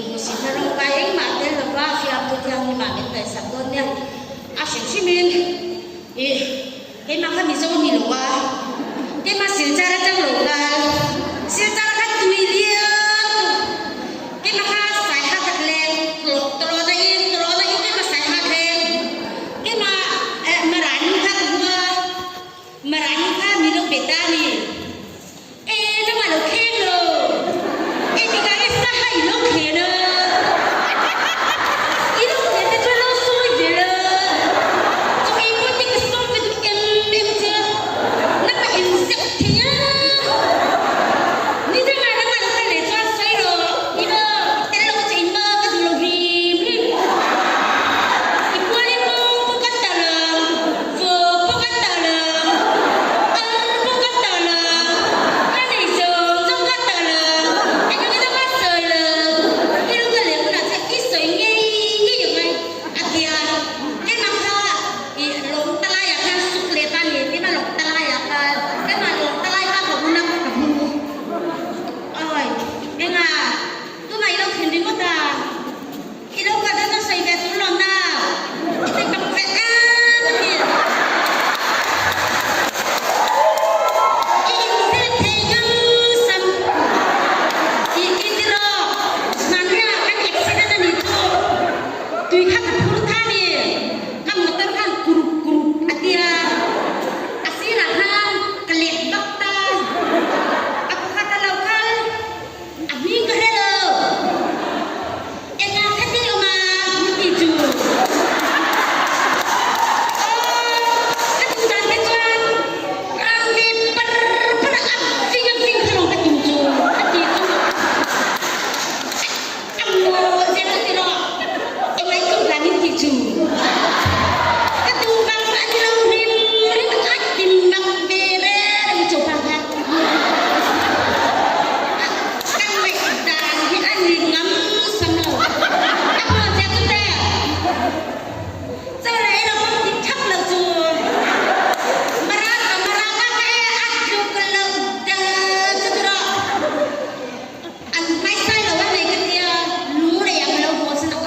Inhmuhsitna rawngkai engmah tel lova fiamtu thianghlimah min ngaihsak dawn nia. A hrim hrimin ih keimah kha Mizo ni lo a, keimah Silchar atang lo kal, Silchar kha tui lian tu, keimah kha Saiha ka thleng, tawlawna in, tawlawna in keimah Saiha thleng, keimah eh Marani kha ka hmu a, Marani kha mi lo be ta ni. E nangmah lo kheng lo. E tikah e saha i lo khen a. I lo khen te chuan lo sawi ve la. Chu kei pawh te ka sawi ve duh em em che. Nangmah in zep thei a. Ni dangah nangmah lo kal leh chuan sawi rawh. I maw i tel lo che in maw ka duh lo hrim hrim. I kualin kawng pawh kan ta lo. Vawk pawh kan ta lo. Ar pawh kan ta lo. Ka nei zawng zawng kan ta lo. Eng eng emaw ka sawi lo. I lo kal leh hunah chuan i sawi ngei ngei ang mai a ti a. Keimah kha i lawng ta laiah khan suk leh ta ni. Keimah lawng ta laiah khan keimah lawng ta lai kha ka hun a ka hmu. Awi engah tunah i lo thlen ringawt a. I lo kal dawn a sawi ve tur lawm na. I ti tak ve em a ni. I inzep thei ngam sam i i ti rawh. Hmanhmeh ah kan accident a nih chu. Tui kha ka phur tha ni. Ka motor khan kurup kurup a tia. A sirah khan ka let vak ta. A pakhat a lo kal. A hming ka hre lo. Engah kha ti awm a min ti chu. Aw, ka duh dan te chuan rang ve par par a ving a ving kha lo ka tum chu ka ti chu. A mawl zet a ti rawh. Engah i duh dan min ti chu. Ka duh vang a ni lo hrim hrim a ti mak ve reng chu pa kha. Kan ngaih dan hi a ni ngam sam lo. A maw zia chu teh. Chawlei lo pawh dik thak lo chu. Mara ka mara ka ka e a tluk lo dal chu ti rawh. An hmaisai lo a nei ka tia lunglei ah ka lo haw san a.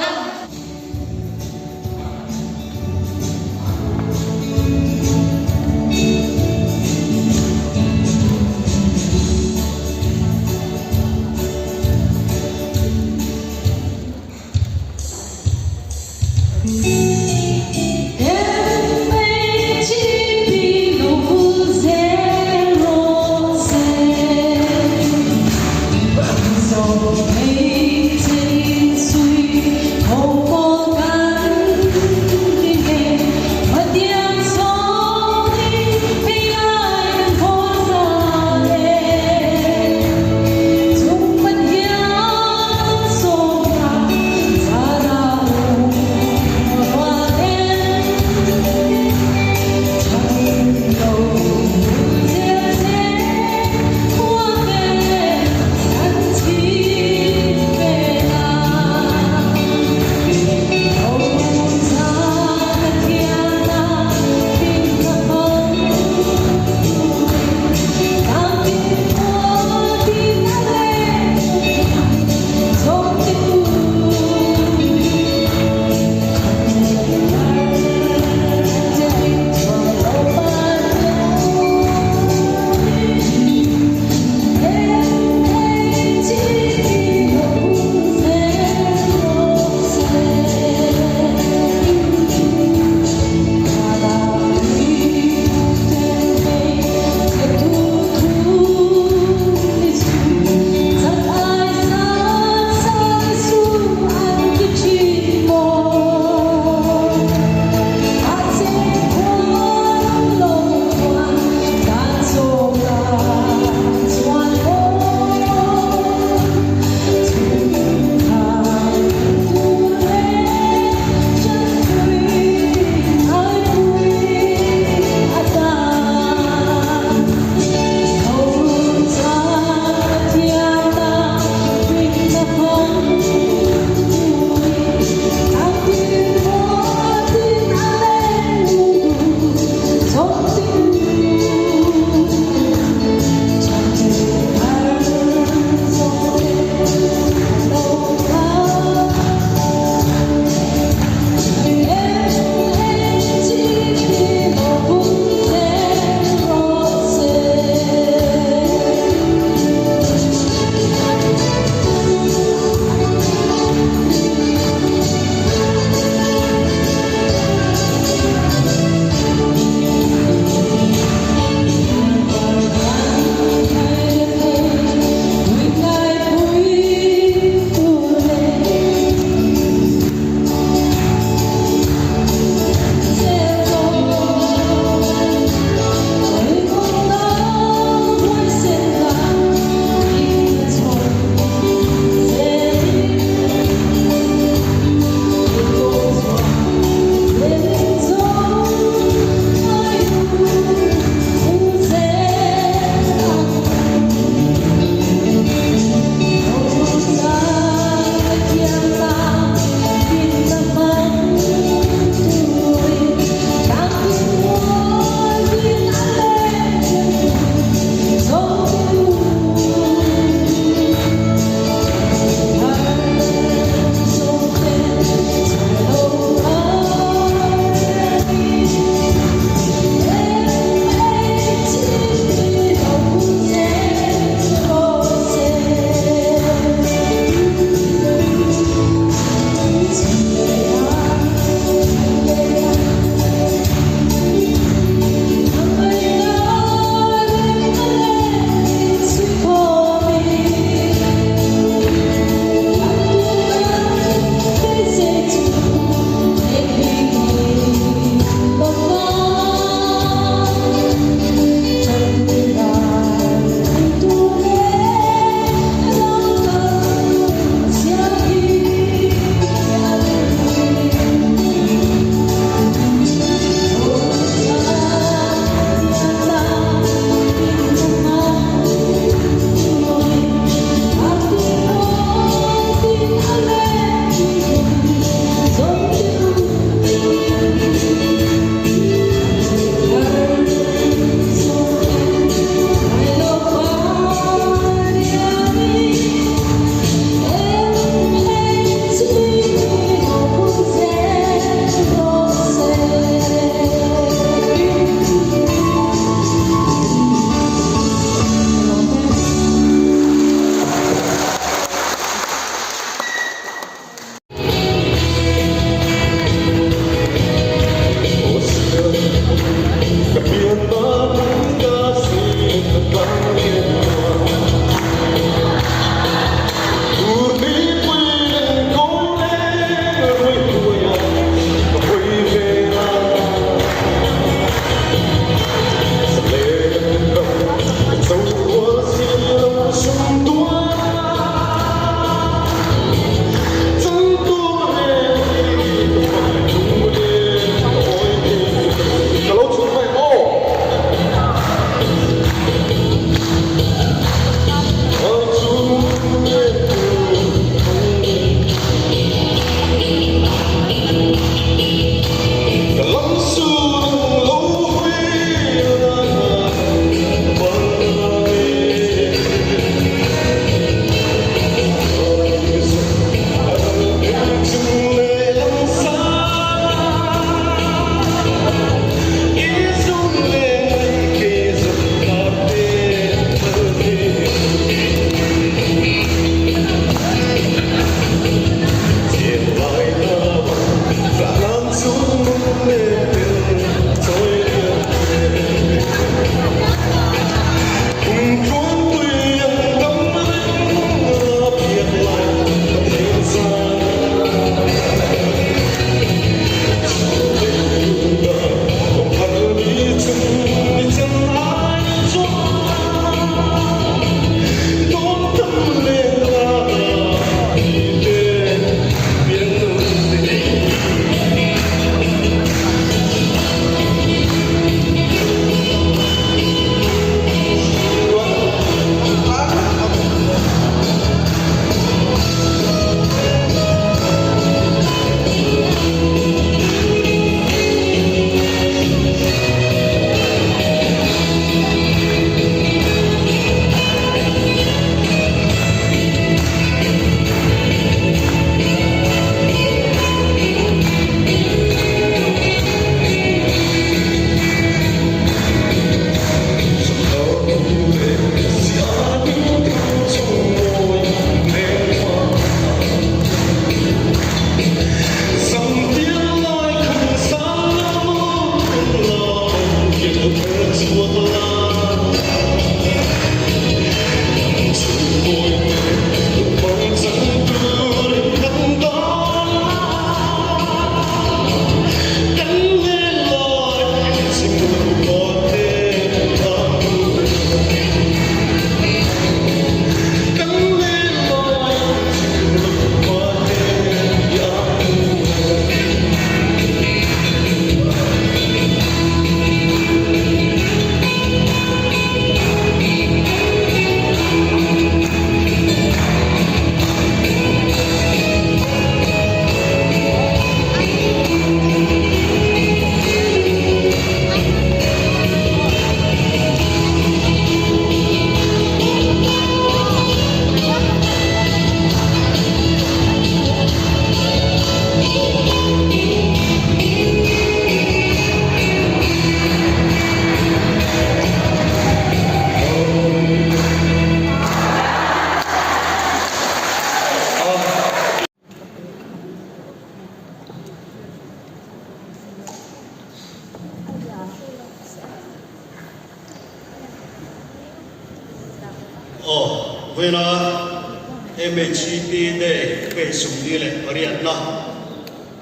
Vawiina MHCP Day page 48na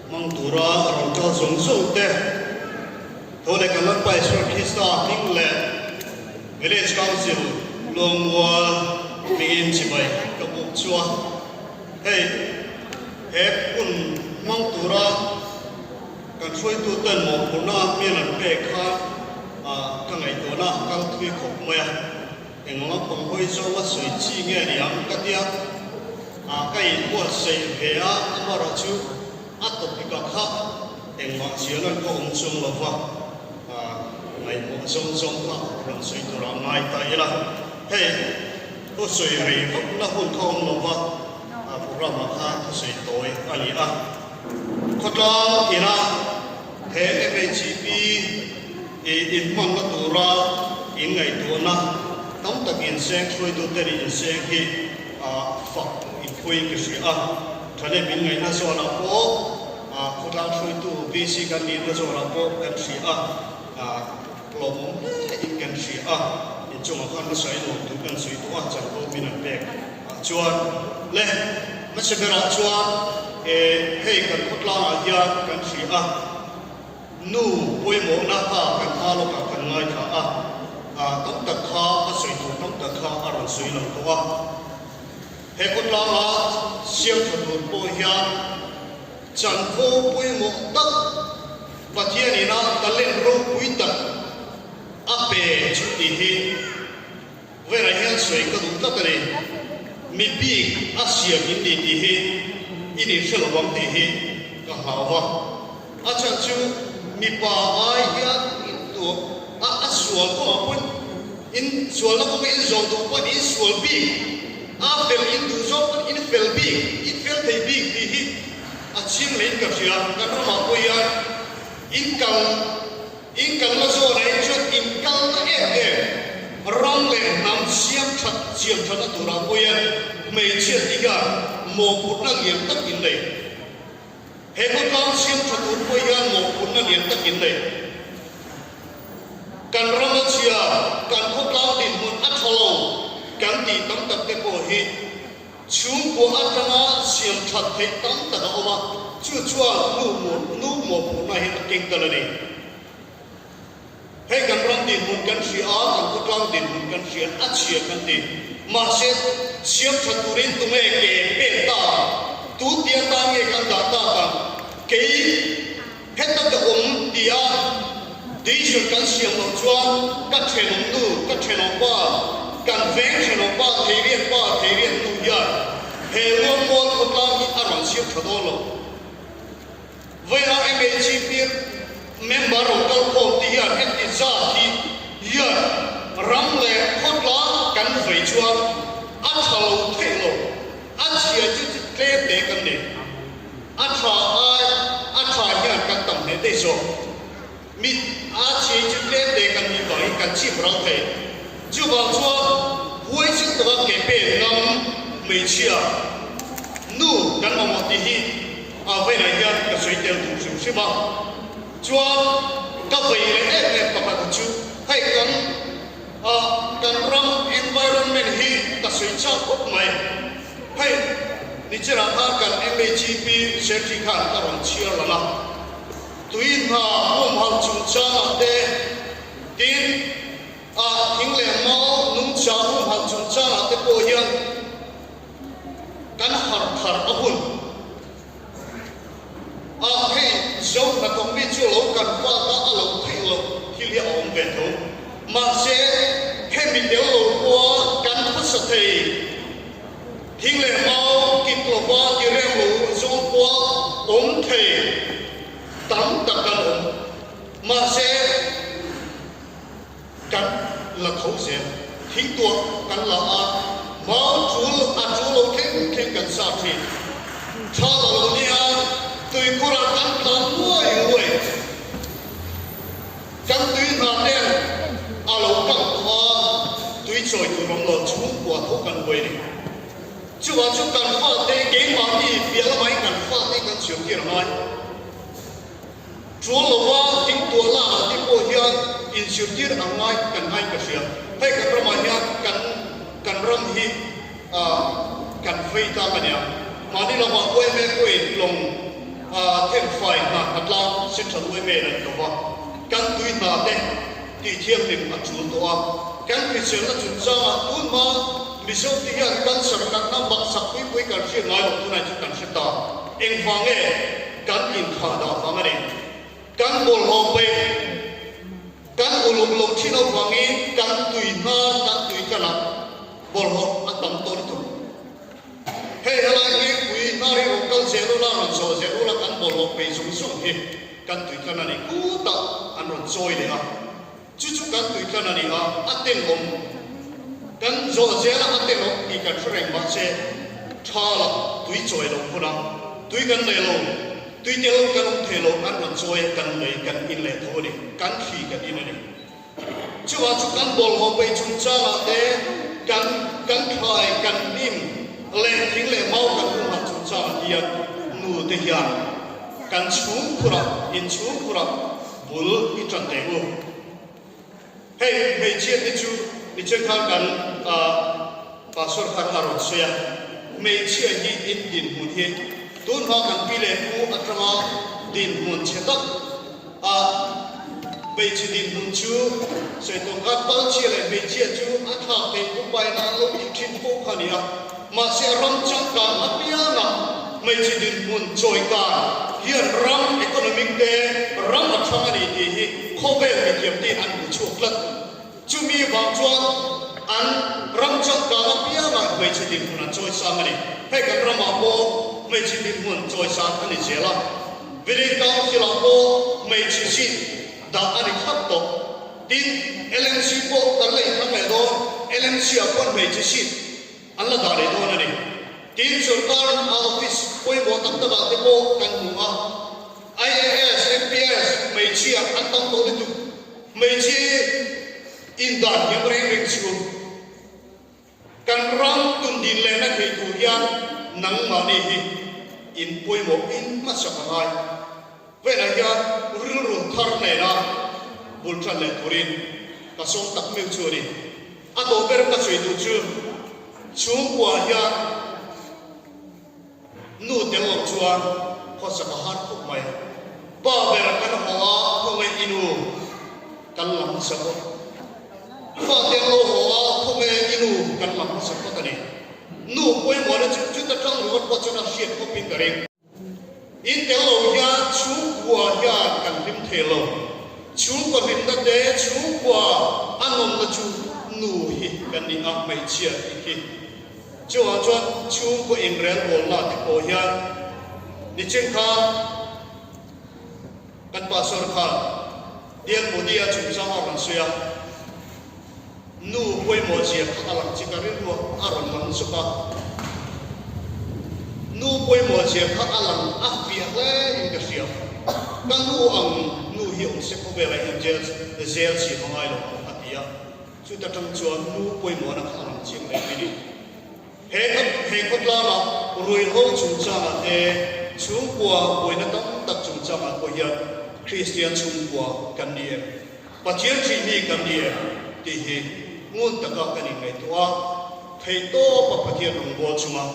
hmang tura rawn kal zawng zawng te tho leh kan Lalpa Isua Krista hming leh Village Council Luangmual hmingin chibai ka buk chu a. Hei he hun hmang tura kan hruaituten mawhphurhna hmel an pek kha ka ngaihtuahna a kal thui khawp mai a. Enganga pawnghawi zawnga sawi chi nge ni ang ka tia ka inbuatsaih ve a, amaherawhchu a topic ah kha engmah ziahlan ka awm chuang lo va, ngaihmawh zawng zawng kha rawn sawi tur a ngai ta ila. Hei thusawi rei vakna hun kha awm lo va, programme ah kha thusawi tawi a ni a. Khawtlang ina he MHP inhmanna tura inngaihtuahna tam tak inseng hruaitute nih inseng hi fak inphuiin ka hria a. Thahnem inngaihna zawnah pawh khawtlang hruaitu VC kan nihna zawnah pawh kan hria a. Hlawhawm hle in kan hria a, inchungah khan hmasa in awm tur kan sawi tawh a, chanvo min an pek ah chuan le hmasa berah chuan e hei kan khawtlangah hian kan hria a, nu pawimawhna kha kan hma lawkah kan ngaithla a, ah tam tak kha a sawi tur tam tak kha a rawn sawi lang tawh a, he khawtlanga siam tha tur pawh hian Chanvo pawimawh tak Pathian ina talent ropui tak a pe chu tih hi Vera hian sawi ka duh tlat a ni. Mi bik a siam in ni tih hi i nih hre lo ang tih hi ka hlau va. A chhan chu mipa ai hian in tuah a, a sual kawngah pawn in sualna kawngah in zawh duh pawn in sual bik. A fel in duh zawk pawn in fel bik, in fel thei bik tih hi a chhing leh in ka hria. Kan ramah pawh hian in kal, in kalna zawnah hi chuan in kalna em em ram leh hnam siam that, siam thatna turah pawh hian hmeichhia te hian mawhphurhna lian tak in nei. He khawtlang siam tha tur pawh hian mawhphurhna lian tak in nei. Kan ram a chhia, kan khawtlang dinhmun a tha lo kan tih tam tak te pawh hi chhungkua atanga siam that theih tam tak a awm a, chu chuan nu nu mawhphurhna hi a keng tel a ni. Hei kan ram dinhmun kan hria a, kan khawtlang dinhmun kan hria, a chhia kan ti. Mahse, siam tha turin tunge ke pek ta ang? Tu tia tan nge kan dah tak ang? Kei heta ka awm tia decision kan siam loh chuan ka thenawm nu, ka thenawm pa, kan veng thenawm pa, theirian pa, theirian nu hian he Luangmual khawtlang hi a rawn siam tha dawn lo. Vawiina MHP member rawn kal khawm te hian heti zat hi hian ram leh khawtlang kan vei chuan a tha lo theih lo, a chhia chu chu tlem te kan nei, a tha ai a tha hian kan tam hle daih zawk. Mi a chhia chu tlem te kan nih vangin kan chim ral thei. Chuvang chuan huaisen taka ke pen ngam hmeichhia nu kan mamawh tih hi a vawiinah hian ka sawi tel duh hrim hrim a. Chuan ka vei leh em em pakhat chu hei kan kan ram environment hi ka sawi chak khawp mai. Hei nichinah khan kan MHEP Secretary khan a rawn chhiar lang a. Tui hna humhalh chungchangah te, tin, a thing leh mau nungcha humhalh chungchangah te pawh hian kan harh thar a hun. A hei zo hnathawk mi chu lo kan fat a, a lo theih loh thil hi a awm ve tho. Mahse, hemi tel lo pawha kan khawsa thei. Thing leh mau kip lova ti reng lo zawng pawha awm thei tam tak kan awm. Mahse, kan la tho zel. Thing tuah kan la a, mau tul a tul lo thleng thleng kan sa thin. Tha la lo nia, tuikhurah kan tlan nguai nguai. Kan tui hna ten a lo kang tawh a, tui chawi tur awm lo chhungkua tho kan buai ni. Chuvang chu kan fate keimahni piah lamah in kan fate kan chhiartir a ngai. Tul lova thingtuah lakah te pawh hian inchhirtir ang ngai kan ngai ka hria. Hei kan ramah hian kan kan ram hi. kan vei tlak a nia. Mahni lamah yma pawhin tlawng thenfai hna hna tlang Central yma in an ko va, kan tui hna te tih thianghlim a tul tawh a. Kan hriselna chungchangah tunhma Mizo te hian cancer natna maksak pui pui kan hriat ngai loh tunah chu kan hre ta. Engvang nge kan inthlah dah vang a ni. Kan bawlhhlawh peih. Kan uluk loh thin avangin kan tui hnar, kan tui tlanah bawlhhlawh a tam tawh lutuk. Hei helai hi pui hnar hi rawn kal zel ula, rawn zawh zel ula kan bawlhhlawh peih zawng zawng hi kan tui tlan a ni. Khutah an rawn chawi leh a, chu chu kan tui tlan a ni a, a tenawm. Kan zawh zela a tenawm tih kan hre reng mahse tha la tui chawi loh hunah tui kan nei lo. Tui tel kan awm thei lo, an rawn chawi a, kan lei kan in leh tho a ni, kan thli kan in a ni. Chuvang chu kan bawlhhlawh peih chungchangah te, kan kan thlai, kan hnim leh thing leh mau kan humhalh chungchangah hian nu te hian kan chhungkhurah, inchhungkhurah bul i tan teh u. Hei hmeichhia te chu nichen khan kan Pastor khan a rawn sawi a, hmeichhia hi in dinhmun hi tunhma kan pi leh pu atanga dinhmun chhe tak a hmeichhe dinhmun chu sawi tawng khan palchhia leh hmeichhia chu a thlak theih upaina an lo tih thin fo kha a ni a, mahse ram changkang apianga hmeichhe dinhmun chawikan hian ram economic te ram a thang a ni tih hi khawvel mithiamtein an hmu chhuak tlat. Chumi vang chuan an ram changkang apiangah hmeichhe dinhmun an chawisang a ni. Hei kan ramah pawh hmeichhe dinhmun chawisang a ni zel a, Village Council-ah pawh hmeichhe seat dah a ni thlap tawh. Tin, LMC pawh kan la inthlang leh dawn, LMC-ah pawh hmeichhe seat an la dah leh dawn a ni. Tin, sorkar office pawimawh tak takah te pawh kan hmu a, IAS, MPS hmeichhia an tam tawh lutuk. Hmeichhe indan hiam reng reng chu kan ram tundin lehna thei tur hian nangmahni hi in pawimawh in hmasak a ngai. Velah hian rilru thar nena bul tan leh turin ka sawm tak meuh chu a ni. A tawh ber ka sawi duh chu chhungkua hian Nu tel lo chuan khawsak a har khawp mai. Pa ber kan haw a, khawnge i nu kan la hmasa phawt. Fa tel lo haw a, khawnge i nu kan la hmasa phawt a ni. Nu pawimawhna chu chuta tang ringawt pawh chuan a hriat khawpin ka ring. In tel lo hian chhungkua hian kan hlim thei lo. Chhungkua hlimna te, chhungkua a nawmna chu nu hi kan ni a, hmeichhia tih hi. Chuvang chuan chhungkaw inrelbawlna te pawh hian nichin khan kan pastor khan Dear Modi-a chungchang a rawn sawi a, nu pawimawh zia kha a lang chik a, rilru a rawn lang zuk a, nu pawimawh zia kha a lang a fiah hle in ka hria. Ka nu ang nu hi awm se khawvelah hian jail jail chhim a ngai lo ang a ti a. Chuta tang chuan nu pawimawhna kha a lang chiang leh mai ni. He he khawtlanga ruihho chungchangah te, chhungkua buaina tam tak chungchangah pawh hian Kristian chhungkua kan ni em? Pathian ṭih mi kan ni em? tih hi ngun taka kan inngaihtuah a, theihtawpa Pathian rawngbâwl chunga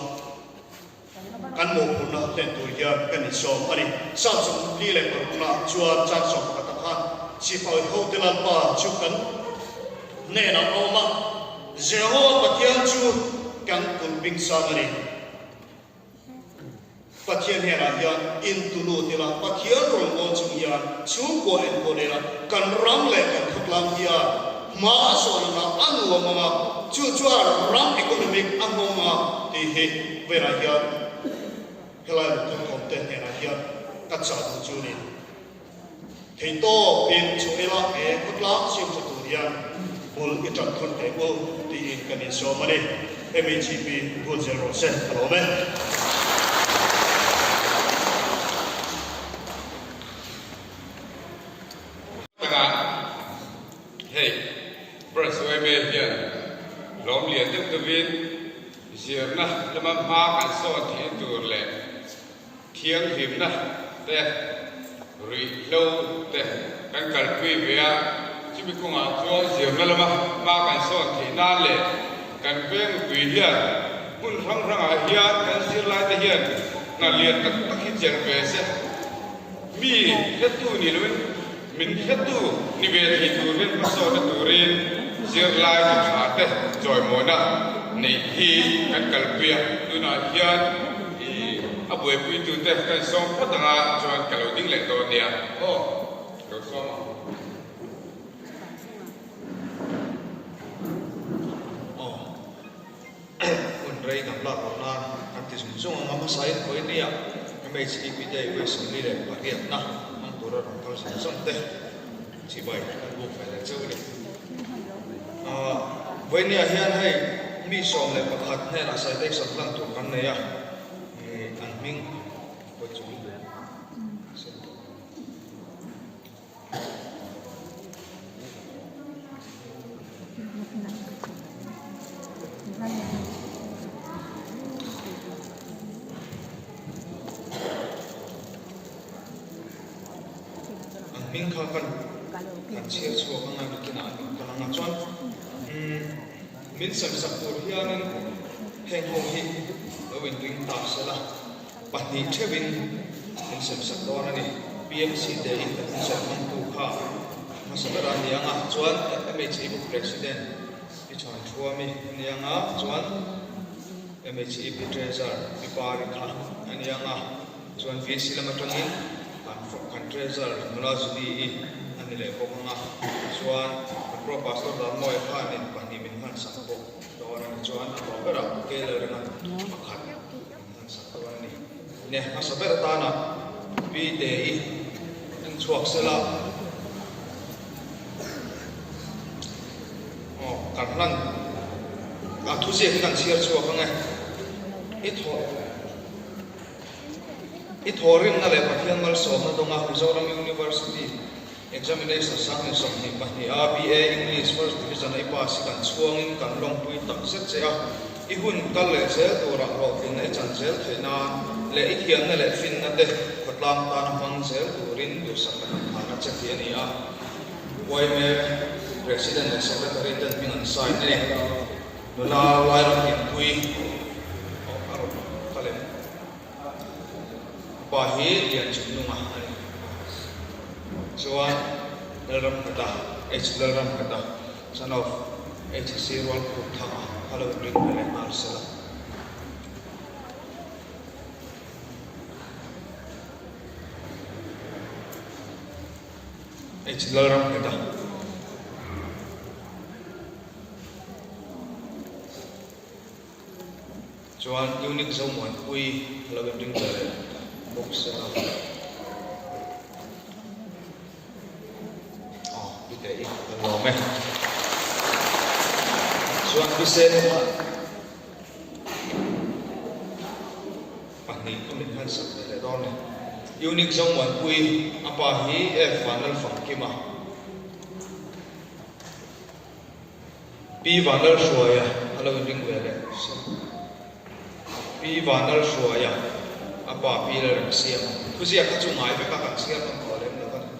Kan mawhphurhna hlen tur hian kan insawm a ni. Psalm 46 ah chuan chang 11 ah khan Sipai hote Lalpa chu kan hnenah a awm a, Jehova Pathian chu kan kulh bing sang a ni. Pathian hnenah hian intulut ila, Pathian rawngbâwl chung hian chhungkua enkawl ila, kan ram leh kan khawtlang hian hma a sawn anga, a nuam anga, chu chuan ram economic a nghawng a tih hi velah hian helai lungthawm te hnenah hian ka chah duh chu ni. Theihtawp in chhuah ila he khawtlang siam tha tur hian bul i tan thawn teh u tiin kan insawm a ni. MHP bul zel rawh se ka lawm e. Tangah hei Branch yma hian lawm lian deuh deuhin zirna lama hma kan sawn theih tur leh thianghlimna te ruihhlo te kan kalpui ve a, chumi kawngah chuan zirna lama hma kan sawn theih nan leh kan veng mipui hian. hmun hrang hrangah hian kan zirlaite hian hna lian tak tak hi chelh ve se. Mi hretu ni loin min hretu ni ve thei turin hmasawnna turin zirlai mi tha te chawimawina neih hi kan kalpui a. Tunah hian i a buaipuitute kan sawm phawt anga chuan ka lo ding leh dawn nia. Aw, lo sawm ang. Aw, hun rei kan lak loh nan kan ti zung zung ang a, hmasain Koinia MHEP Day 28na hmang tura rawn kal zawng zawng te chibai kan buk ve leh cheu a ni. Vawinia hian hei mi 11 hnenah citation hlan tur kan nei a, an hming pawh chu An hming kha kan kan chhiar chhuak anga nakinah an rawn kal anga chuan min sem sak tur hianin heng ho hi lo inring ta sela. Pahnih theuhin min sem sak dawn a ni. PMC te in kan insawi hmangtu kha hmasa ber a ni ang a, chuan MHEP President Pi Chhuan Thuami a ni ang a, chuan MHEP Treasurer Pi Pari kha a ni ang a, chuan VC lam atangin kan kan Treasurer Nula Judy-i a ni leh bawk ang a, chuan kan Pro Pastor Darmawia khanin pahnih min hman sak bawk dawn a ni, chuan a tawp berah Keiler ringa pakhat. An sak dawn a ni. Ne hmasa ber atana Pi Te-i en chhuak sela aw kan hlan a thuziak hi kan chhiar chhuak ang e. I thaw I thawhrimna leh Pathian malsawmna dawnga Mizoram University Examination 2022 a BA English First Division a i pass hi kan chhuangin kan lawmpui tak zet che a, i hun kal leh zel turah hlawhtlinna i chan zel theih nan leh i thiamna leh finna te khawtlang tana hmang zel turin duhsak ka han phahna che tih a ni a. Yma President leh Secretary ten hming an sign a ni. Nula Lairam Dinpui aw a rawn kal em? Pa hi Lianchungnunga a ni. Chuan Lalramnghata, H. Lalramnghata, son of HC Rualkhumthanga kha lo inring ve leh nghal sela. H. Lalramnghata. Chuan Unique Zomuanpui a lo inring ve leh bawk sela. Aw, pi teh i kan lawm e. Chuan pi sen kha pahnih a min hman sak ve leh dawn ni. Unique Zomuanpui a pa hi F Vanlalfangkima. Pi Vanlalhruaia a lo inring ve leh sawk. Pi Vanlalhruaia a pa Pi Lalremsiama thuziak kha chu ngai vek a, kan chhiar nawn tawh lem lo a ni.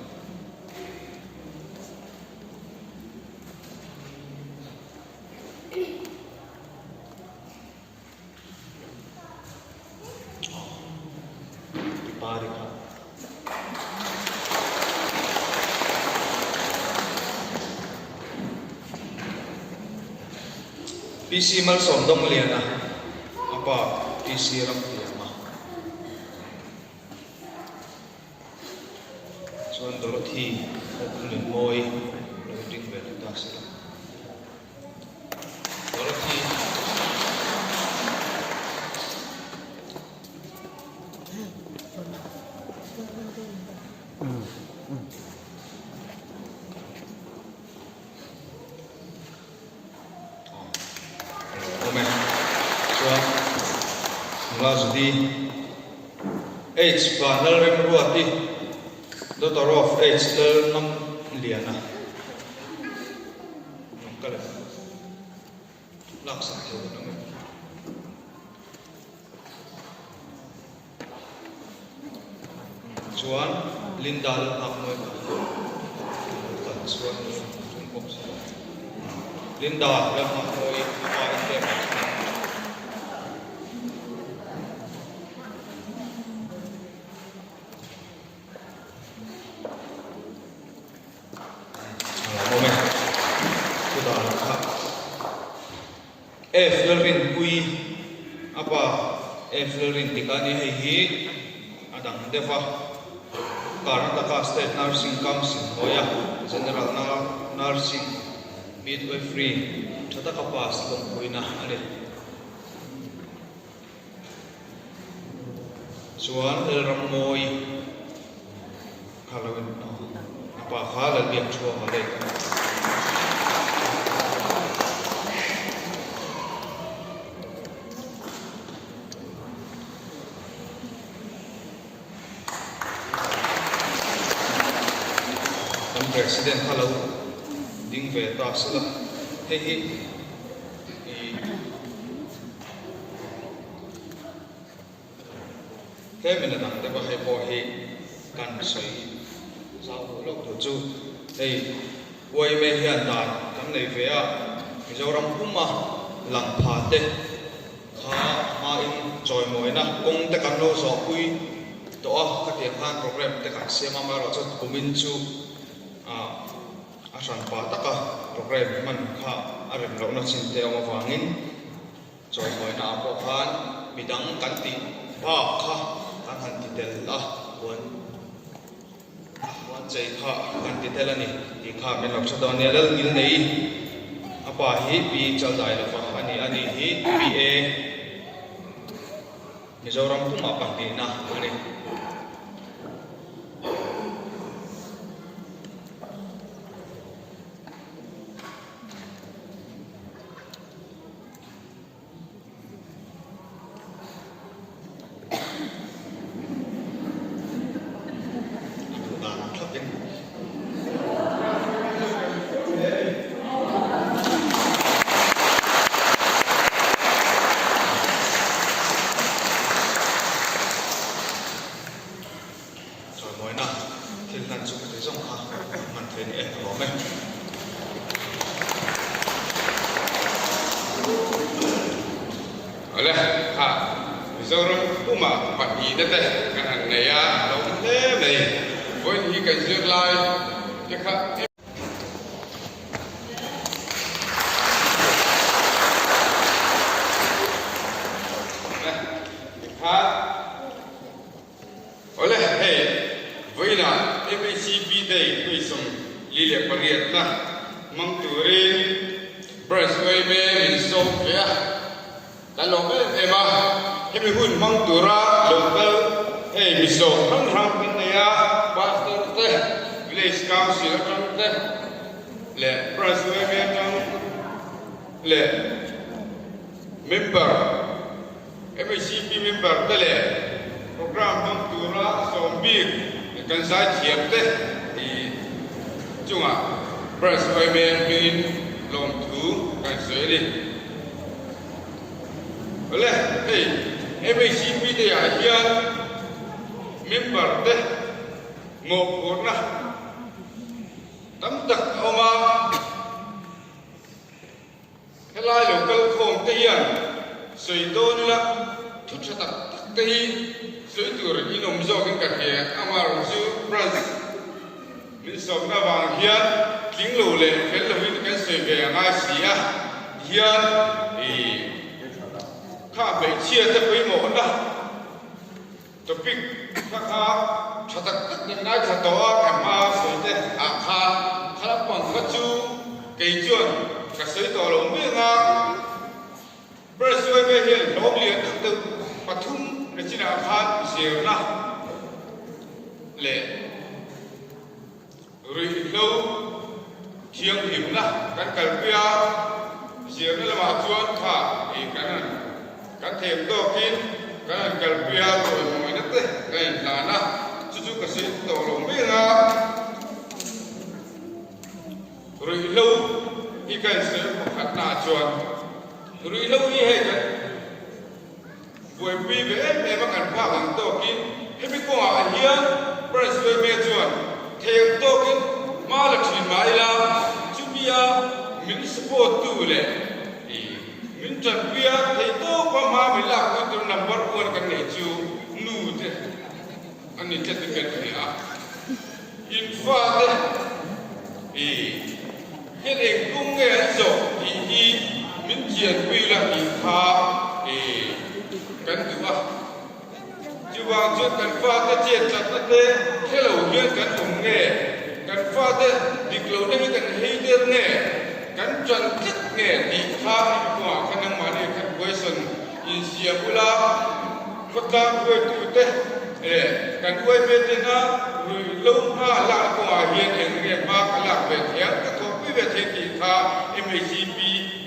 Pi Pari kha. PC Malsawm Dawngliana a pa PC Ramtiama chuan Dorothy Lalnunmawii lo ding ve leh ta sela. Dorothy. Awm e. Chuan nula Judy H Vanlalremruati daughter of H Lalngamliana. Ka leh laksak thei kan awm em? Chuan Linda lal nghak mawi kha kan chuan ring bawk si. Linda lal nghak mawi a pa in pek ah chuan. F Lalrinpuii a pa F Lalrindika a ni hei hi a dang deuh a Karnataka State Nursing Council hnuaia General Nursing Midwifery tha taka pass lawmpuina a ni. Chuan Lalrammawi kha lo in a pa kha Lalbiak Thuama leh Kan President kha lo ding ve ta sela hei hi ih Tlemin a dang deuh a, hei pawh hi kan sawi zau duh loh tur chu hei YMA hian dan kan nei ve a, Mizoram puma lang pha te kha hmain chawimawina kawng te kan lo zawhpui tawh a, khatiang khan program te kan siam a, amaherawhchu kumin chu ah a hranpa taka program hman kha a rem lohna chin te awm avangin Chawimawina ah pawh khan midang kan tih bak kha kan han ti tel a, puan puan chei kha kan ti tel a ni tih kha min lo hre dawn nia. Lalngil nei a pa hi Pi Chaldai lova a ni a, ni hi PA Mizoram pumah pahnihna a ni. A duh dan ang thlap in. Chawimawina thil hlan chu ka ti zawng kha hman thei ni e ka lawm e. Awle kha Mizoram puma pahnihna te kan han nei a, a lo awm hle mai. Vawiin hi kan zirlai te kha. Kha Awle, hei vawiinah MHCP Day 48 na hmang turin Branch yma min sawm ve a, kan lawm em em a, hemi hun hmang tura lo kal hei mi sawm hrang hrang kan nei a, Pastor te, Village Council atang te leh Branch yma atang leh Member MHCP member te leh program hmang tura sawm bik kan zaithiam te i chungah Branch yma hmingin lawmthu kan sawi a ni. Awle, hei MHCP te ah hian member te mawhphurhna tam tak a awm a. Helai lo kal khawm te hian sawi dawn ila thu tha tak tak te hi sawi tur in awm zawk in ka hria. Amaherawh chu branch min sawmna avang hian tling lo leh fel lo in kan sawi ve a ngai si a, hian i kha hmeichhia te pawimawhna Topic kha kha tha tak tak kan ngaithla tawh a, ka hma sawi te ah khan kha lampang kha chu kei chuan ka sawi tawh lo miang a, Press yma hian hlawm lian deuh deuh pathum na chinah khan zirna leh Ruihhlo thianghlimna kan kalpui a, zirna lamah chuan kha ih kan han kan them tawkin kan han kalpui a, tawihmawina te kan inhlan a, chu chu ka sawi tawh lo mai ang a. Ruihhlo hi ka insawi pakhatnaah chuan ruihhlo hi hei kan Buaipui ve em em a kan phak ang tawkin hemi kawngah hian Branch yma chuan thei ang tawkin hma la thin mah ila chumia min support tu leh min tanpuia thei tawpa hma min lakpui tur number one kan neih chu nu te an ni tlat in kan hria a. In fate hian eng kawng nge an zawh tih hi min chianpui la. Chuvang chuan kan fate chet tlatna te hre lo hian kan awm nge? Kan fate dik lohna hi kan hei der nge? Kan ṭan tlat nge tih kha hemi kawngah khan nangmahni khan question insiam ula, khawtlang hruaitute leh kan uaime tena ruihhlo hma lakna kawngah hian eng nge hma ka lak ve thiam, ka thawhpui ve thiam tih kha MHCP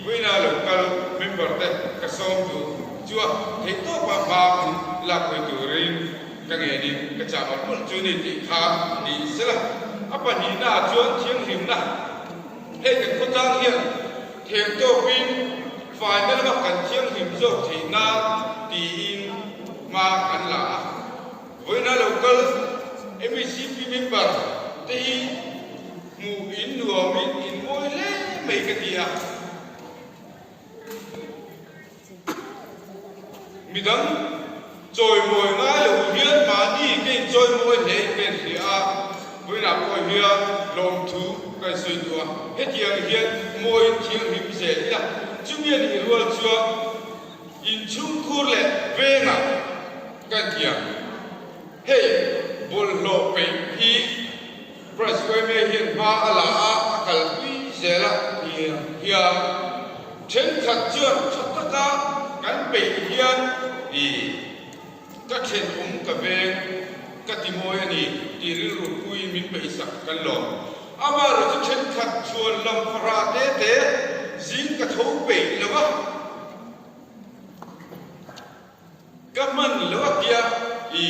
vawiina lo kal member te ka sawm duh chu a theihtawpa hma an lakpui turin ka ngenin ka chah mawlh mawlh chu ni tih kha ni sela. A pahnihnaah chuan thianghlimna. Hei kan khawtlang hian theng tawpin faina lama kan thianghlim zawk theih nan tiin hma kan la a. Vawiina lo kal MECP member te hi hmuh in nuamin in mawi hle mai ka ti a. Midang chawimawi ngai lo hian mahni ka inchawimawi hle in ka inhria a, vawiinah pawh hian lawmthu ka insawi duh a, hetiang hian mawiin thianghlim zel ila, chumi a nih rual chuan inchhungkhur leh vengah ka intiang. Hei bawlhhlawh peih hi Price Kweme hian hma a la a, a kalpui zel a hian thenkhat chuan tha taka kan peih hian i ka thenawm ka veng ka ti mawi a ni tih rilru puiin min peihsak kan lawm. Amaherawhchu thenkhat chuan lam farah te te zing ka tho peih lo va. Ka hman lo a tia i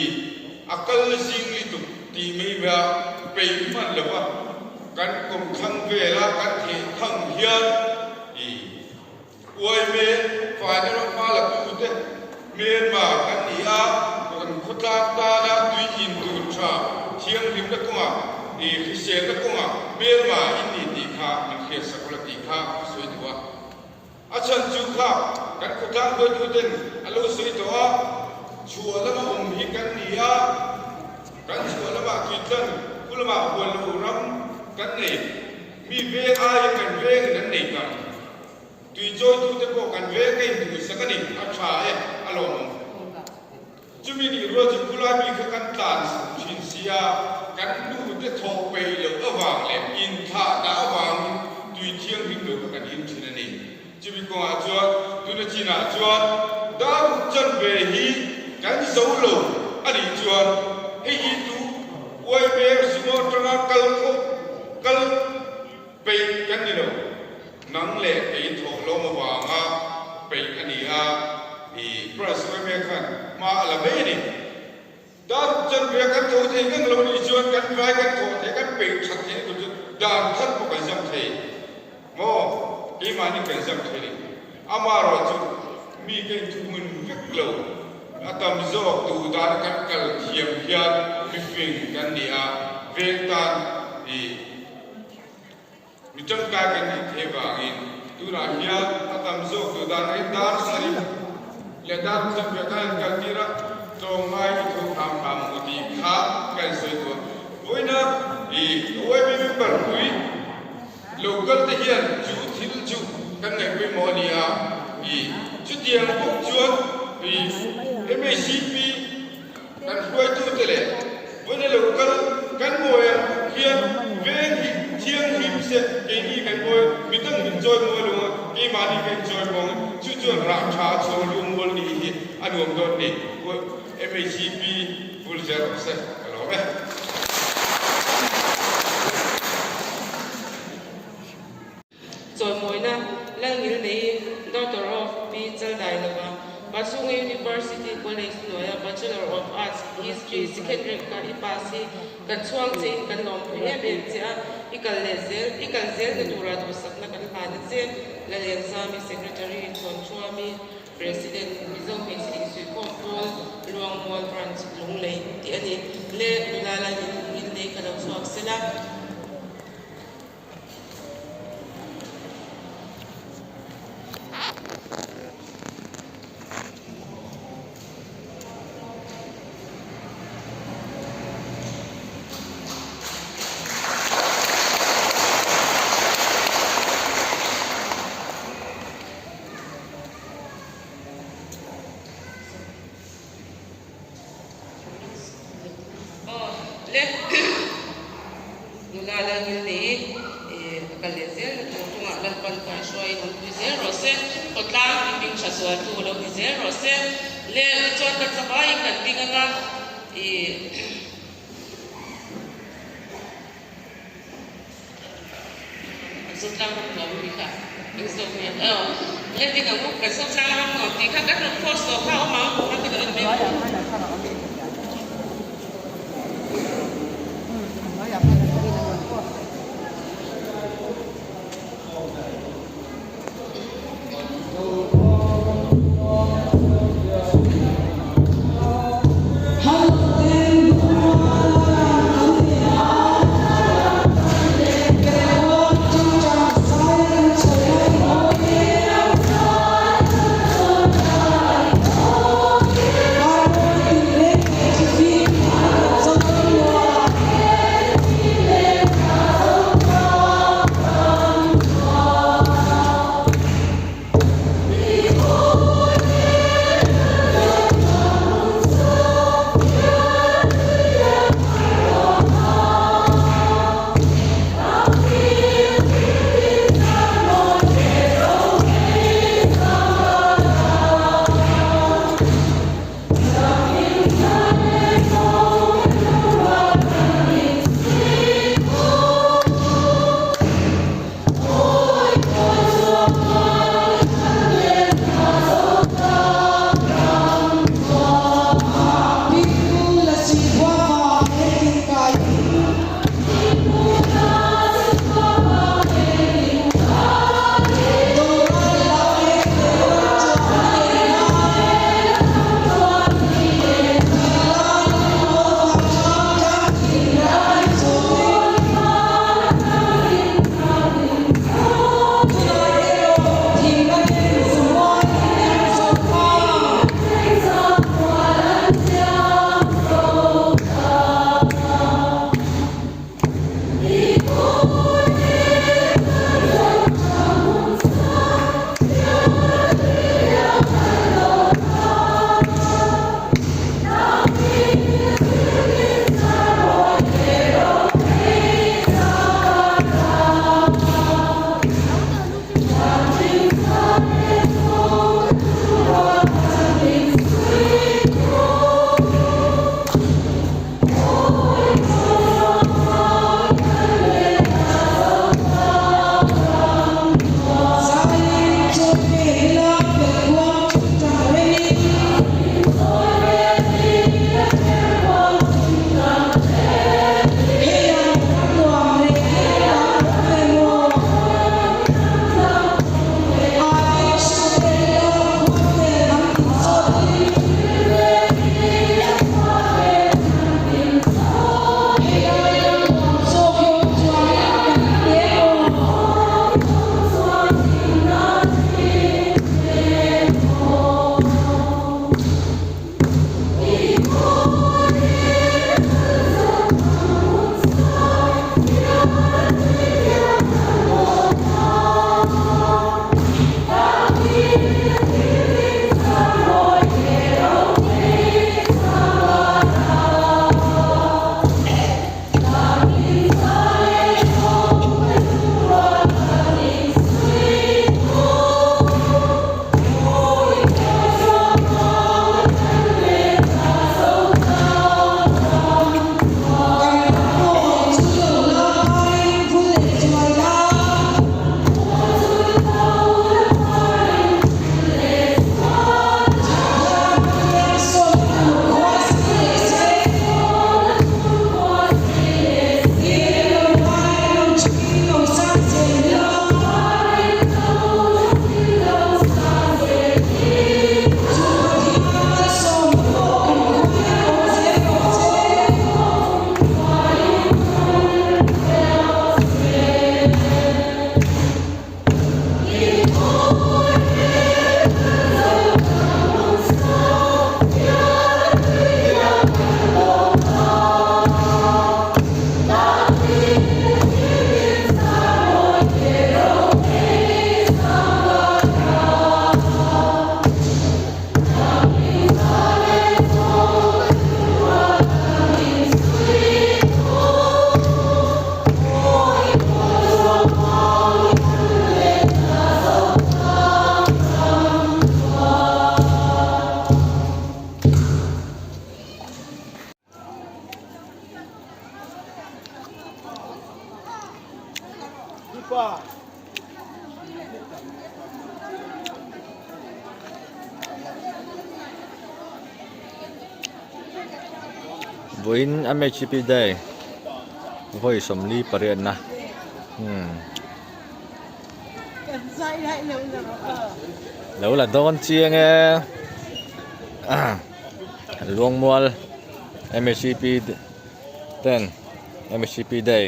a kal zing lutuk tih mai mai a peih hman lo va, kan kawm thlang vela kan theh thang hian i uai hmel faina ram hma la tu te hmelma kan ni a, kan khawtlang tana tui in tur tha thianghlimna kawngah i hriselna kawngah hmelma in ni tih kha min hriatsak ula tih kha ka sawi duh a. A chhan chu kha kan khawtlang hruaituten a lo sawi tawh a, chhuah lama awm hi kan ni a, kan chhuah lamah tuitlan khu lamah huan loh ram kan nei, mi veng aiin kan vengin an nei tam. Tuichawitute pawh kan veng ka intuisak a ni, a tha e, a lawmawm. Chumi nih rual chu khulai mi kha kan tlan thin si a, kan nu te thawh peih loh avang leh inthlah dah avangin tui thianghlim lo kha kan in thin a ni. Chumi kawngah chuan tuna chinah chuan dar ruk chanve hi kan zo lo a nih chuan hei hi tu uai ber sumo atanga kal khawp kal peih kan ni lo. Nang leh kei thawh lawm avanga peih a ni a, i price sawi mek khan hma a la mai a ni. Dan chanve kan tho thei ngang lo nih chuan kan vai kan thawh thei kan peih that theih tur chu dan khat pawh kan zam thei maw? Keimahni kan zam thei ni. Amaherawhchu mi ka inthuhmun vek lo, a tam zawk duh dan kan kal thiam hian mifing kan ni a, veng tan i. Mi tangkai kan nih thei vangin tunah hian a tam zawk duh dan angin dar sarih leh dar chanve khan an kal tir a, tlawmngai i tho hram hram ang u tih kha ka insawi duh a. Vawiina i YB member pui local te hian chu thil chu kan ngaih pawimawh a ni a, i chutiang bawk chuan i MHCP Kan hruaitute leh vawiina lo kal kan mawi ang bawk hian veng hi thianghlim se keini kan mawi midang min chawi mawi lo a, keimahni kan inchawi mawi ang chu chuan rah tha a chhuak lu mual nih hi a nuam dawn ni. MHCP vul zel rawh se ka lawm e. Chawimawina Lalngilnei, Daughter of Pi Chaldailova, Pasung University College hnuaia Bachelor of Arts, History, second rank kha i pass hi kan chhuang che in kan lawmpui em em che a, i kal leh zel, i kal zel na tura duhsakna kan hlan a che, Lalengzami, Secretary, Chhawnchhuami, President, Mizo Hmeichhe Insuihkhawm Pawl, Luangmual Branch, Lunglei tih a ni. Le nula Lalngilnei ka lo chhuak sela. Le nula Lalngil nei i a kal leh zel na tur kawngah Lalpan kaihruaiin awm pui zel rawh se, khawtlang tihming tha zualtu lo ni zel rawh se. Le tichuan kan zavaiin kan ding anga i. Kan Zotlang ram nuam mi kha eng zawk nge aw le ding ang u kan Zotlang ram nuam tih kha kan rawn post tawh kha awm ang a ti lo en mai ang. Vawiin MHCP day vawi 48 na umm lo la dawn chiang e Luangmual MHCP ten MHCP day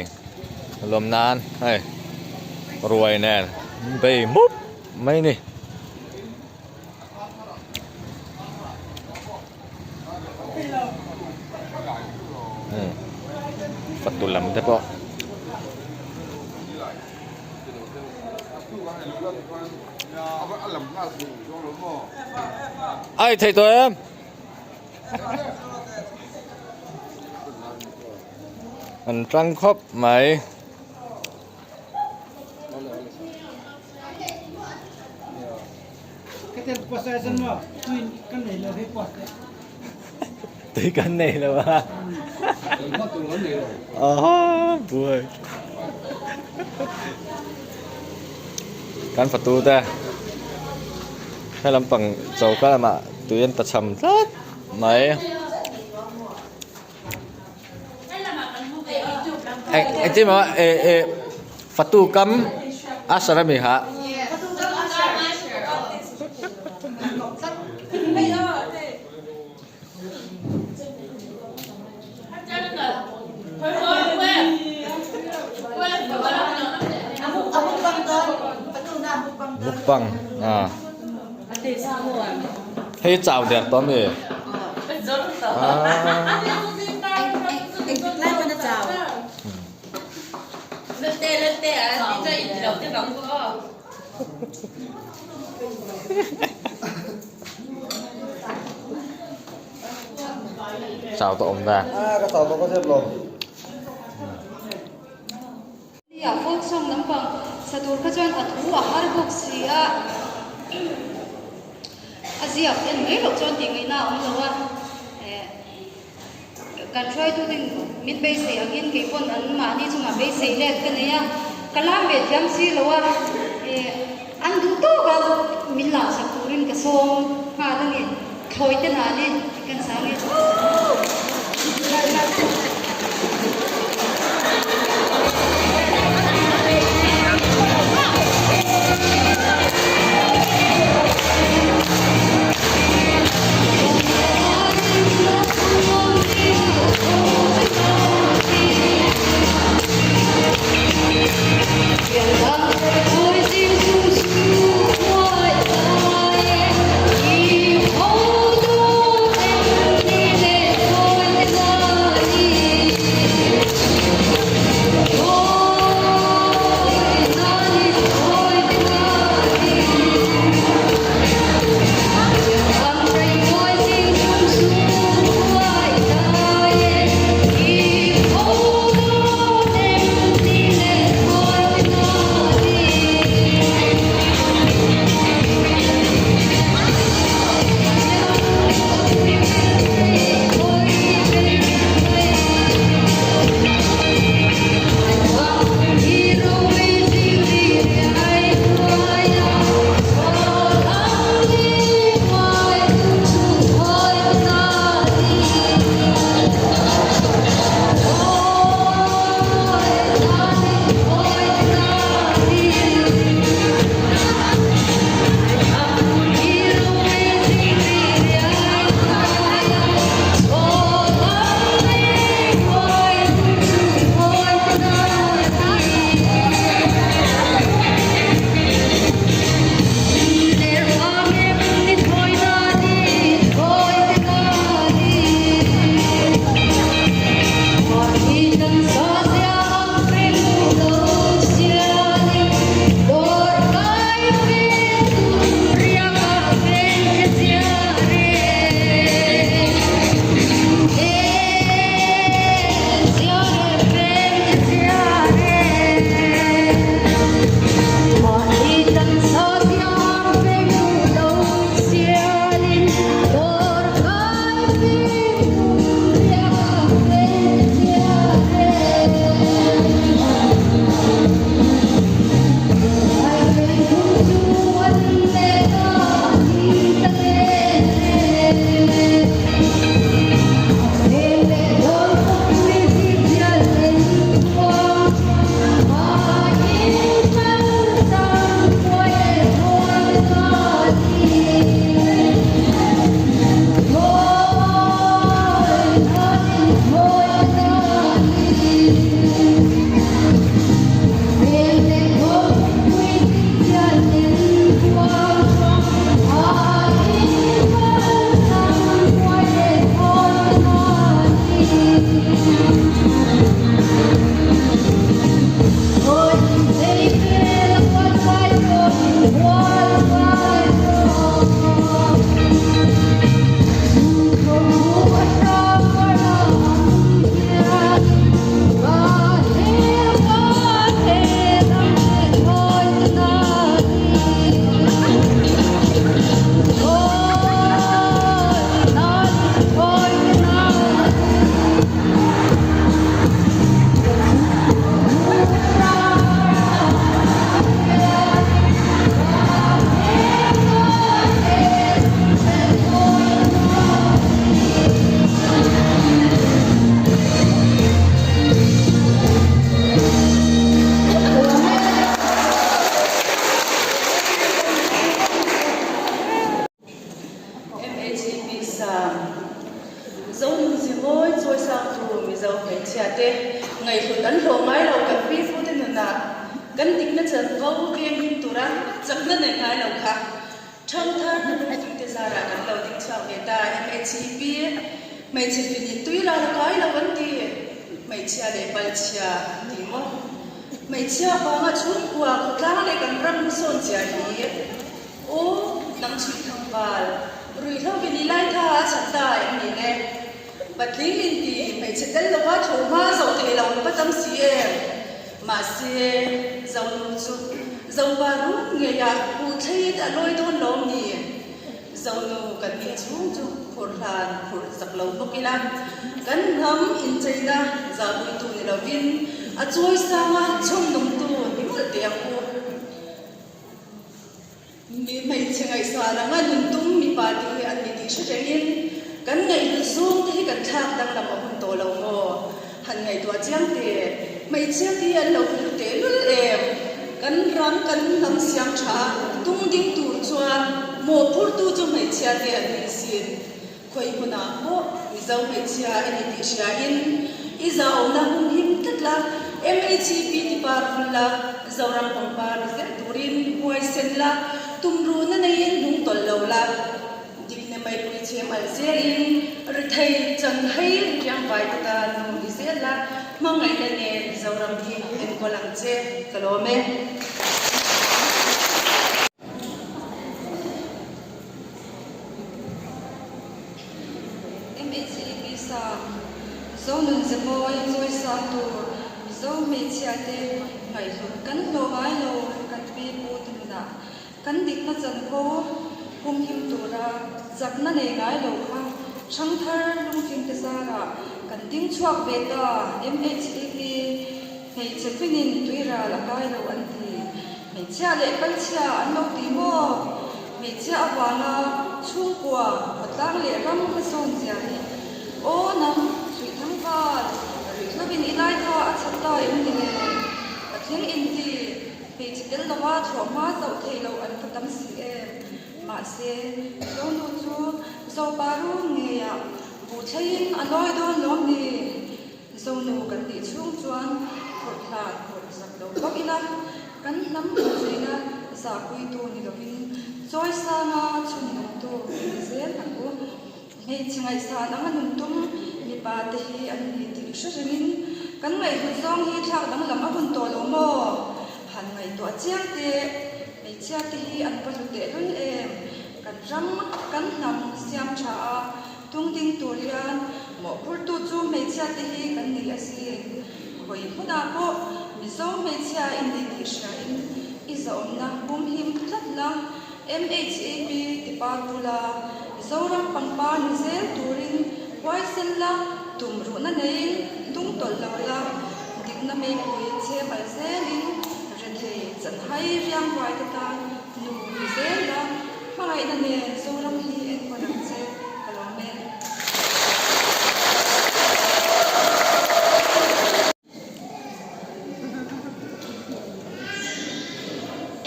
lawm nan hei ruai nen bei mup mai a ni. Fatu lam te pawh ai thei tawh em an tang khawp mai. Tui kan nei lo a. Aha buai. Kan fatu te he lampang choka lamah tui an ta cham tlat mai. Engtin maw fatu kam usher a mi kha. Mukbang a hei chau der tawh ami. Chau tawh awm ta. A folk song lampang sa tur kha chuan a thu a har bawk si a, a ziak en mai loh chuan tih ngaihna a awm lo a, eh kan hruaitute min beisei angin kei pawn an mahni chungah beisei let ka nei a, ka lam ve thiam si lo a, eh an duh tawk a min lam sak turin ka sawm nghal a ni, thlawi te nani kan sang e. Chawisangtu Mizo hmeichhia te ngaihhlut an hlawh ngai lo kan pi pu te nunah kan dikna chanvo veng him tura chakna nei ngai lo kha Thangthar lungfing te zarah kan lo ding chhuak ve ta MHEP hmeichhe finin tui ral a kai lo an ti hmeichhia leh palchhia an ti maw hmeichhia vanga chhungkua khawtlang leh kan ram hmasawn zia hi aw nang chhui thangval ruihhlo vin i lai tha a chhat ta em ni le patling in ti hmeichhe tel lova tho hma zo thei lo va tam si em. Mahse, Zonu chu Zopa rum ngeiah buh thleiin a lawi dawn lo ni? Zonu kan nih chhung chu phur hlan phurh zak lo bawk ila, kan hnam incheina zahpuitu ni lovin a chawi sanga chhawmnungtu ni mawlh teh ang u. Mi hmeichhe ngaihsan anga nun tum mipa te hi an ni tih hre rengin kan ngaihhlut zawng te hi kan thlak danglam a hun tawh lo maw? Han ngaihtuah chiang teh, hmeichhia te hi an lo hlu tehlul em? Kan ram kan hnam siam tha tung ding tur chuan mawhphurtu chu hmeichhia te an ni sin. Khawi hmunah pawh Mizo hmeichhia i ni tih hriain i zahawmna hum him tlat la, MHEP ti par vul la, Zoram pangpar ni zel turin huai sen la, tumruhna neiin hnung tawlh lo la, dikna meipui chhem al zelin rethei chan hei riang vai te tan nu ni zel la, hmangaihna nen Zoram hi enkawl ang che, ka lawm e. MHEP Sang, Zo nun ze mawi chawi sang tur Mizo hmeichhia te ngaihhlut kan hlawh ngai lo kan pi pu te nunah kan dikna chanvo humhim tura chakna nei ngai lo kha Thangthar lungfing te zarah kan ding chhuak ve ta MHEP Hmeichhe fingin tuiral a kai lo an ti. Hmeichhia leh palchhia an lo ti maw? Hmeichhia avanga chhungkua, khawtlang leh ram hmasawn zia hi aw nang chhuih thangval, ruihhlovin i lai kha a chhat ta em ni le? Patling inti, hmeichhe tel lova thlawh hma zoh thei lo an va tam si em? Mahse, Zonu chu Zopa run ngeiah buh thleiin a lawi dawn lawm ni? Zonu kan nih chhung chuan phawrh hlan phawrh zak lo bawk ila, kan hnam incheina zahpuitu ni lovin chawi sanga chhun nungtu ni zel ang u. Hmeichhe ngaihsan anga nun tum mipa te hi an ni tih hre rengin kan ngaihhlut zawng hi thlak danglam a hun tawh lo maw? Han ngaihtuah chiang teh, hmeichhia te hi an va hlu tehlul em? Kan ram, kan hnam siam tha a. Tung ding tur hian mawhphurtu chu hmeichhia te hi kan ni asin. Khawi hmunah pawh Mizo hmeichhia i ni tih hriain i zahawmna humhim tlat la, MHEP ti par bula Zoram pangpar ni zel turin huaisen la, tumruhna neiin tung tawlh lo la, dikna meipui chhem al zelin rethei chanhai riangruai te tan nu ni zel la, Hmangaihna nen Zoram hi enkawl ang che, ka lawm e.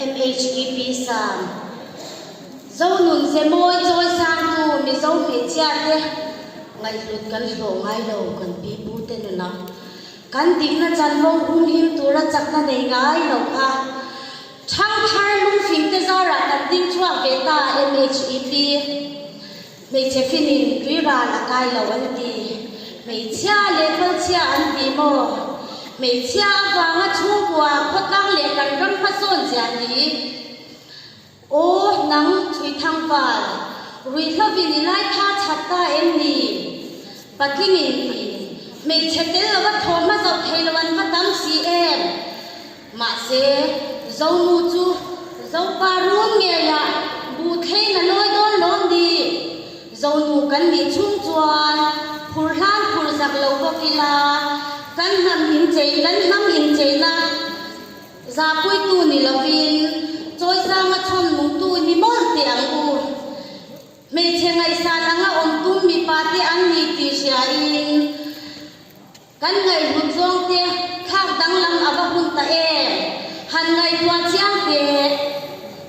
MHEP Sang, Zonun ze mawi chawi sangtu Mizo hmeichhia te ngaihhlut kan hlawh ngai lo kan pi pu te nunah kan dikna chanvo humhim tura chakna nei ngai lo kha Thangthar lungfing te zarah kan ding chhuak ve ta MHEP. Hmeichhe finin tuiral a kai lo an ti. Hmeichhia leh palchhia an ti maw? Hmeichhia avanga chhungkua khawtlang leh kan ram hmasawn zia hi. Aw nang chhui thangval, ruihhlovin i lai tha chhat ta em ni? Patlingin ti. Hmeichhe tel lova thaw hma zoh thei lo an va tam si em? Mahse, Zonu chu Zopa run ngeiah buh thlein a lawi dawn lawm ni? Zonu kan nih chhung chuan phur hlan phur zak lo bawk ila, kan hnam inchei kan hnam incheina zahpuitu ni lovin chawisanga chhawn nungtu ni mawlh teh ang u. Hmeichhe ngaihsan anga awm tum mipa te an ni tih hriain, Kan ngaihhlut zawng te thlak danglam a va hun ta em? Han ngaihtuah chiang teh.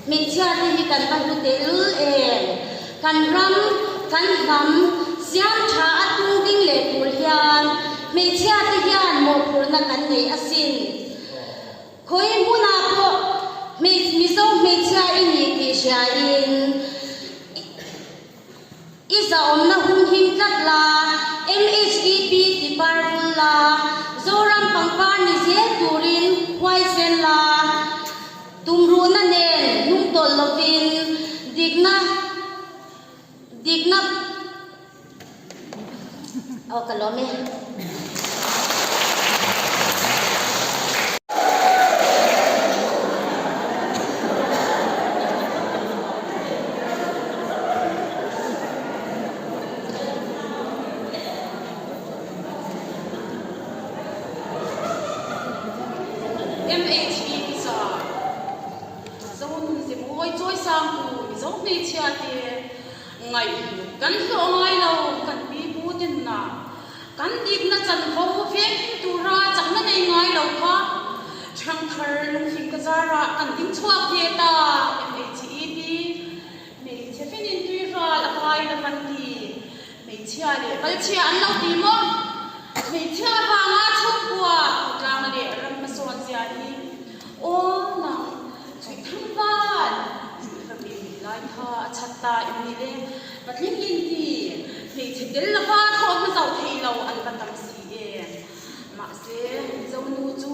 Hmeichhia te hi kan va hlu tehlul em? Kan ram, kan hnam, siam tha a tung ding leh tur hian. tumruhna kan nei asin. Khawi hmunah pawh Mizo hmeichhia i ni tih hriain i zahawmna hum him tlat la, MHEP ti par vul la, Zoram pangpar ni zel turin huaisen la, tumruhna nen hnungtawlh lovin dikna dikna Aw ka lawm e. MHP Pizza Zonun Zemawi Chawisangtu Mizo hmeichhia te Ngaih kan hlawh ngai lo, kan pipu te nunah kan dikna chanvo venghim tura chakna nei ngai lo kha Ṭhangthar lungfing ka zarah kan ding chhuak ve ta, MHEP, hmeichhe fenin tui ral a kai la kan ti, hmeichhia leh palchhia an lo ti maw? Hmeichhia avanga chhungkua khawtlang leh ram hmasawn zia hi aw nang Chhuih thang vat, chhuih hlawmin lai kha a chhat ta em ni le? Patling inti, hmeichhe tel lova thawh hma zauh thei lo an va tam si em? Mahse, Zonu chu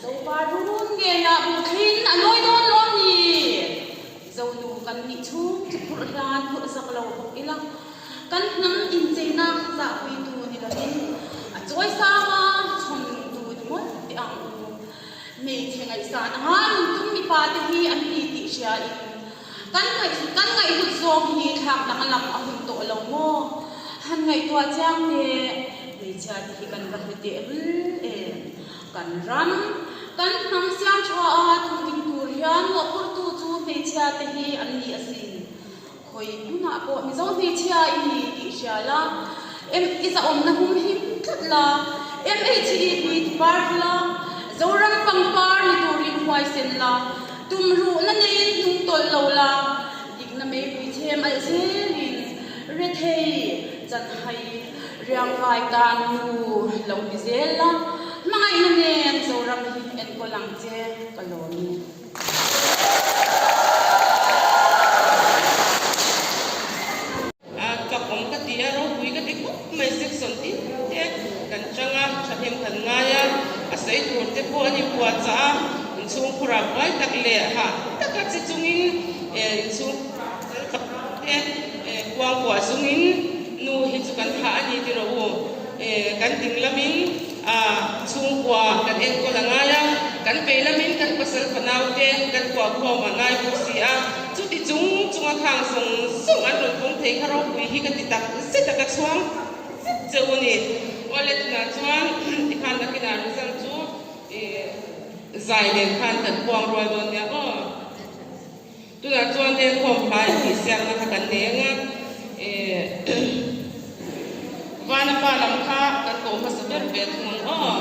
Zopa run ngeiah buhthlin a nawi dawn lawm ni? Zonu kan nih chhung chu phurh hlan phurh zak lo bawk ila, kan hnam incheina zahpuitu ni lovin a chawi sang a, chhawntu ni mawlh teh ang u. Hmeichhe ngaihsan anga nun tum mipa te hi an ni tih hria in kan kan ngaihhlut zawng hi thlak danglam a hun tawh lo maw? Han ngaihtuah chiang teh, hmeichhia te hi kan va hlu teh lul em? Kan ram, kan hnam siam tha a tungding tur hian mawhphurtu chu hmeichhia te hi an ni asin. Khawi hmunah pawh Mizo hmeichhia i ni tih hria la, M i zahawmna hum him tlat la, MHEP ti par la, Zoram pangpar ni turin huaisen la, tumruhna neiin hnung tawlh lo la, dikna meipui chhem alh zelin rethei chanhai riangvai tan nu lo ni zel la, hmangaihna nen Zoram hi enkawl ang che ka lawm e. A fak awm ka ti a, ropui ka ti khawp mai section tin te kan chang a, thahnem kan ngai a, a sawi tur te pawh an inpuahchah a, inchhungkhur ah buai tak leh hah tak a che chungin inchhungkhur ah chal tak te kuangkuah chungin nu hi chu kan thah a ni ti rawh u. Kan ding lamin chhungkua kan enkawl a ngai a, kan vei lamin kan pasal fanaute kan kuahkhawm a ngai bawk si a, chuti chung chunga khang zawng zawng an rawn pawng thei kha ropui hi ka ti tak zet a, ka chhuang zet cheu a ni. Awle tunah chuan tikhan nakinah result chu zai nen khan kan puang rual dawn nia aw. Tunah chuan heng khawm hlai tih siakna kha kan nei ang a, Vana pa lam kha kan koh hmasa ber ve thung ang aw.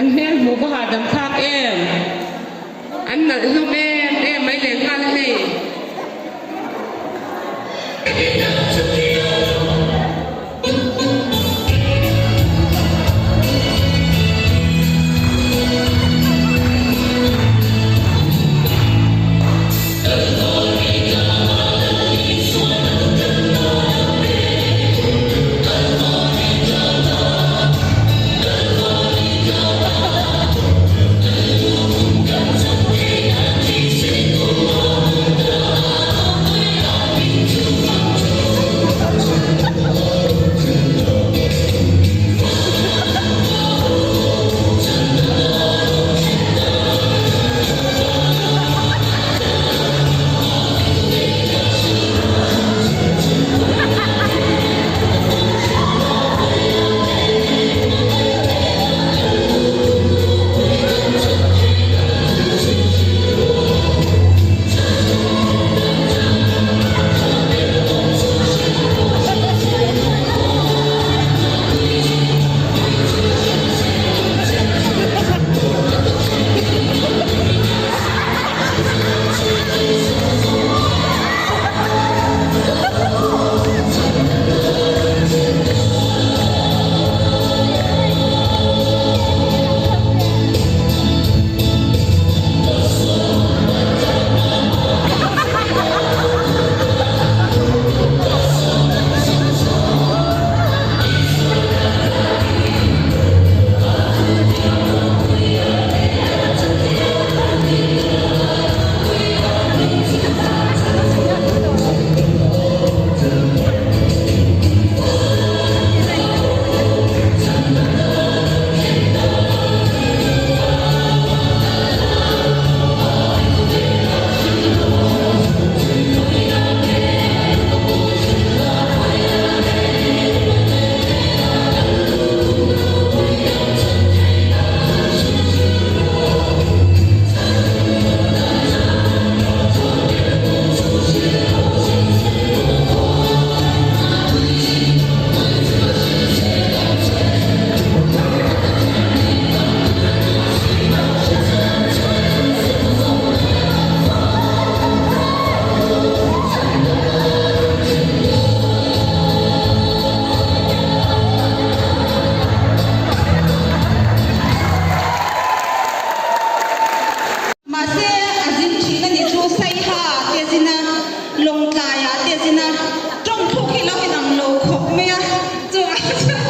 An hmel hmuh va hahdam thlak em? An nalh hlawm em em mai leh nghal a hei. Mahse, a zin thin a nih chu Saiha te a zin a, Lawngtlaiah te a zin a, tawng thluk hi lo inang lo khawp mai a, chuvang chuan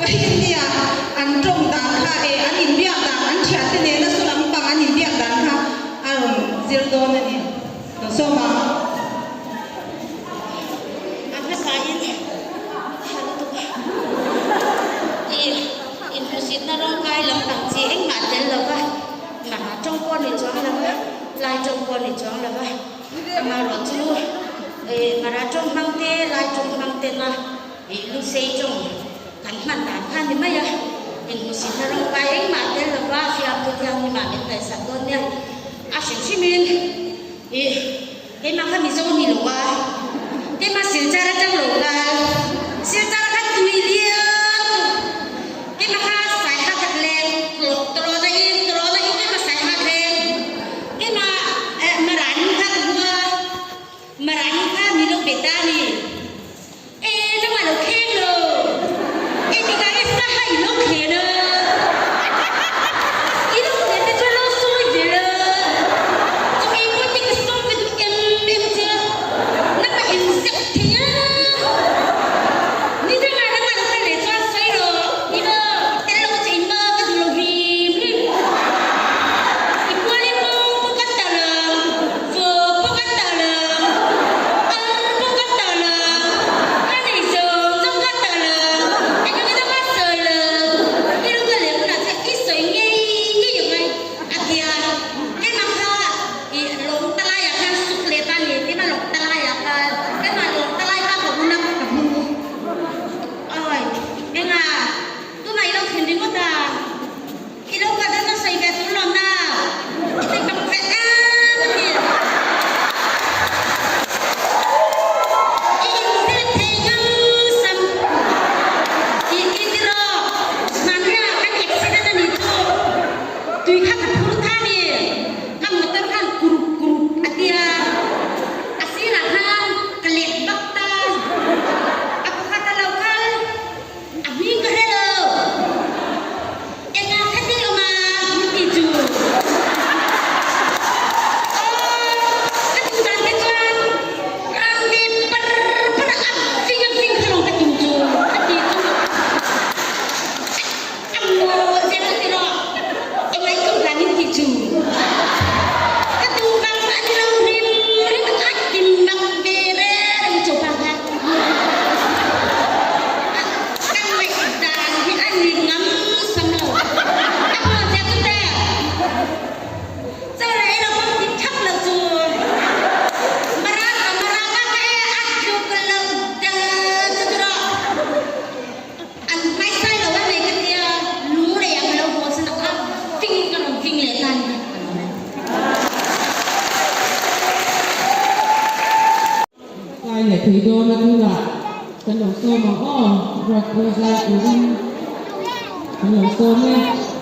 Vawiinnia an tawng dan kha eh an inbiak dan, an thiante nena saw lampang an inbiak dan kha a rawn zir dawn a ni. Sawm ang. A hmasain a lutuk a, i inhmuhsitna rawngkai lampang chi engmah tel lova, Mara tawng pawh ni chuang lo va, Lai tawng pawh ni chuang lo va, amaherawhchu Mara tawng hmang te, Lai tawng hmang tena Lusei tawng kan hman dan kha a ni mai a, inhmuhsitna rawngkai engmah tel lo va, fiamtu thianghlim ah min ngaihsak dawn nia, a hrim hrimin i. Keimah kha Mizo ni lo a, keimah Silchar atang lo kal, Silchar kha tui lian tu, keimah kha Saiha khat leng, tawlawna in, tawlawna in keimah Saiha thleng, keimah Maran kha ka hmu a, Maran kha mi lo be ta ni, e nangmah lo kheng lo, e tikah e Saha i lo khen a, i lo khen te chuan lo sawi ve la, chu kei pawh te ka sawi ve duh em em che, nangmah in zep thei a. pui zai turin kan lo sawm e.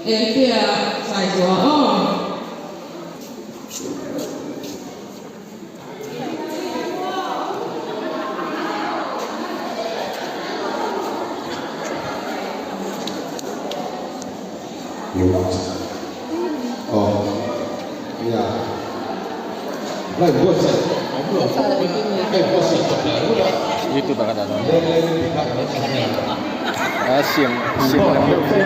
Engtia Saizua aw. Youtube ah ka dah dawn a siam siam lam deuh fe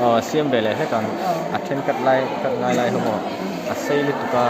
aw siam ve leh hlek ang a then cut lai cut ngai lai ho maw a sei lutuk a.